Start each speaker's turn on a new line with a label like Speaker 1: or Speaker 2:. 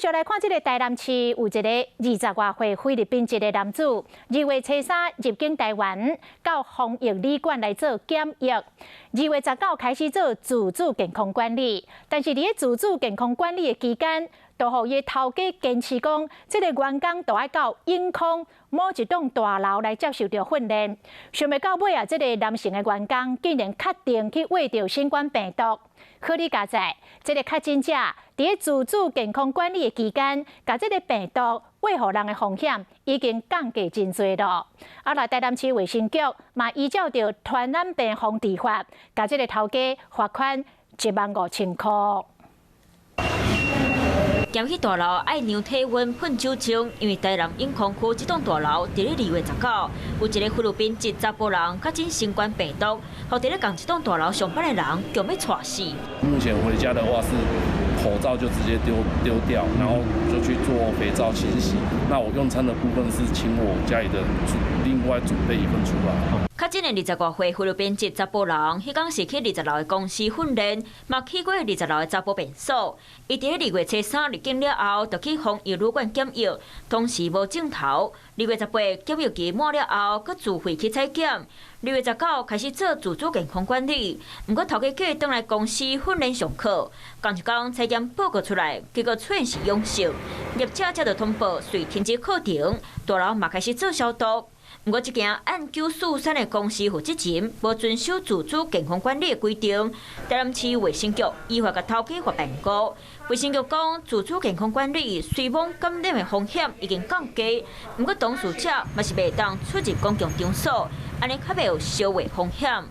Speaker 1: 就來看這個台南市有一個二十外歲菲律賓籍的男子，二月初三入境台灣，到防疫旅館來做檢疫。二月十九開始做自主健康管理，但是佇咧自主健康管理的期間，都予伊頭家堅持講，這個員工都愛到永康某一棟大樓來接受著訓練。想袂到尾啊，這個男性的員工竟然確定去秽著新冠病毒。好佳哉，這個確診者佇咧自主健康管理的期間，共這個病毒秽予人的風險已經降低真濟囉。啊，來台南市衛生局嘛依照著傳染病防治法，共這個頭家罰款15,000塊。
Speaker 2: 檢疫大樓愛量體溫、噴酒精，因為台南永康區這棟大樓佇咧2月19，有一個菲律賓籍查埔人確診新冠病毒，予佇咧仝一棟大樓上班的人強欲竄死。
Speaker 3: 目前回家的話是口罩就直接丟丟掉，然後就去做肥皂清洗。那我用餐的部分是請我家裡的人另外準備一份出來。
Speaker 2: 確診的二十外歲菲律賓籍查埔人，彼工是去二十樓的公司訓練，嘛去過二十樓的查埔便所。伊佇咧二月初三入境了後，就去防疫旅館檢疫，當時無症頭。2月18檢疫期滿了後，閣自費去採檢。2月19開始做自主健康管理，毋過頭家叫伊轉來公司訓練上課。仝一工採檢報告出來，結果出現是陽性，業者接到通報，遂停止課程，大樓嘛開始做消毒。毋過，這間按943的公司負責人無遵守自主健康管理的規定，台南市衛生局依法共頭家罰萬五。衛生局講，自主健康管理雖罔感染的風險已經降低，毋過當事者嘛是袂當出入公共場所，按呢較袂有相會風險。